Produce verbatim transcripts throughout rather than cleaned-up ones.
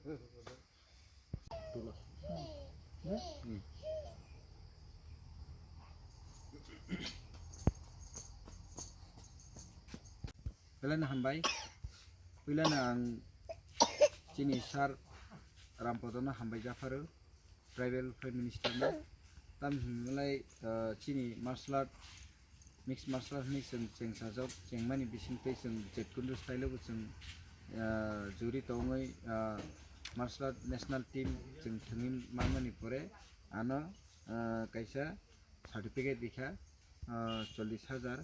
Belai no hambai. Puila no ang chini sir Rampodo no hambai japharo, tribal prime minister no. Tam hinmalai, ah, chini martial art, mixed martial art hinwi chwng cheng sajak, chengmani bisingtwi chwng Jetkundu style o bo chwng, ah, juri tongwi, ah, martial art national team chwng thwngwi manmani pore ano, ah, kaisa certificate rikha, ah, chollish hajar.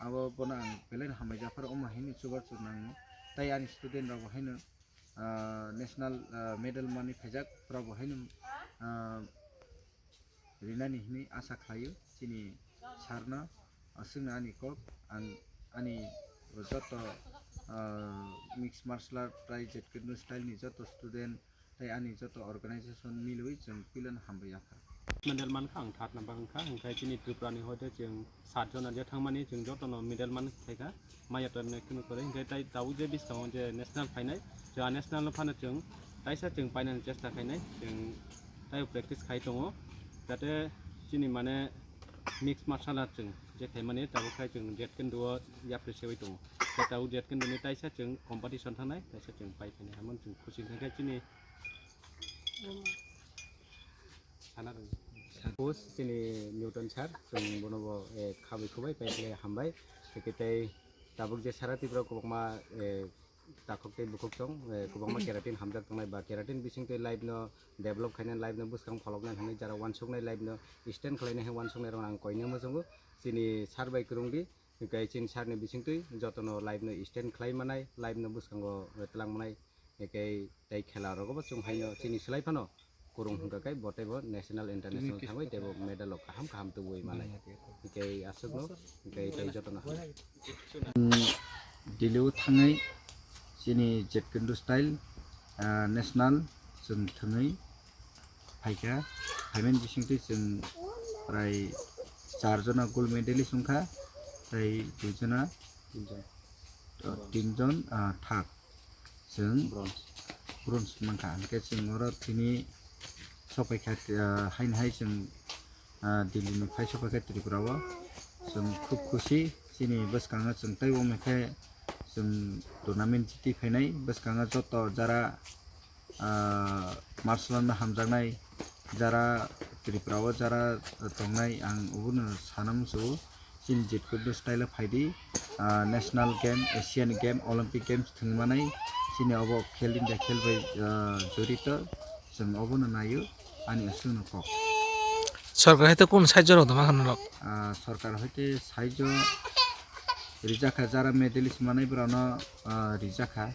Abo bono ang belai no hambai japhar, omo haino chubachu nango. Tai ani student rok bo haino, ah, national, ah, medal manwi phaijak, borok bo haino, ah, rinani hinwi asa khlaio chini sir no. Aswkno ani kok, ang ani joto, ah, mixed martial art tei Jetkundu style ni joto student tei ani joto organization milwi chwng puilano hambai yapha. Medal mankha ang third number wngkha, hwnkhe chini Tripura ni hoite chwng sat jona je thangmani chwng jotono medal man khaikha, maya tormai kheno kwrwi, hwnkhe tai tabuk je bwskango je national phainai, je a national no phano chwng taisa chwng painani chesta khainai, chwng taibo practice khai tongo, jate chini mane mixed martial art chwng je khaimani tabuk khai chwng Jetkundu o yapri sewi tongo, tabuk Jetkundu ni taisa chwng competition thangnai, taisa chwng pai khainai, amon chwng khusi wngkha khe chini Sana rwng. Coach chini Newton sir, chwng bono bo, eh, khabai khubai pai khlai hambai. Tei tabuk je sara Tripura kwbangma, eh, takhuk tei bukhuk chwng, eh, kwbangma keratin hamjak tongnai ba keratin bising tei life no develop khainai, life no bwskang pholoknai hwnwi jara uansuknai, life no stand khlainai hai uansuknai rok ang koinai muchungo. Chini sir bai kwrwng di, hwnkhe chini sir ni bising twi jotono life no stand khlai manai, life no bwskango, eh, twlang manai. Hwnkhe tei khela rogo bo chwng haino chini slai phano kwrwng hwnkha khe bo teibo national international thangwi teibo medal rok kaham kaham tubui manai. Hwnkhe aswkno hwnkhe tei jotono hambai. Delhi o thangwi chini Jetkundu style, ah, national chwng thangwi phaikha, phaimani bisingtwi chwng prai char jona gold medalist wngkha, tei dui jona, ah, tin jon, ah, third. Chwng bronze, bronze mankha. Hwnkhe chwng oro tini sokphaikha, ah, haino hai chwng, ah, Delhi ni phai sokphaikha Tripura o. Chwng khub khusi, chini bwskango chwng tei omo khe chwng tournament jiti phainai. Bwskango joto jara, ah, martial art no hamjaknai, jara Tripura o jara tongnai, ang obono sana muchungo. Chini Jetkundu style o phaidi, ah, national game, Asian game, Olympic games thwngwi manai. Chini obo Khel India khel bai, ah, jorito. Chwng obono naio, ani aswkno kok. Sorkar hai to kun saijo rok tongma kha norok? Ah, sorkar hoite saijo rijakha, jara medalist manai borokno, ah, rijakha.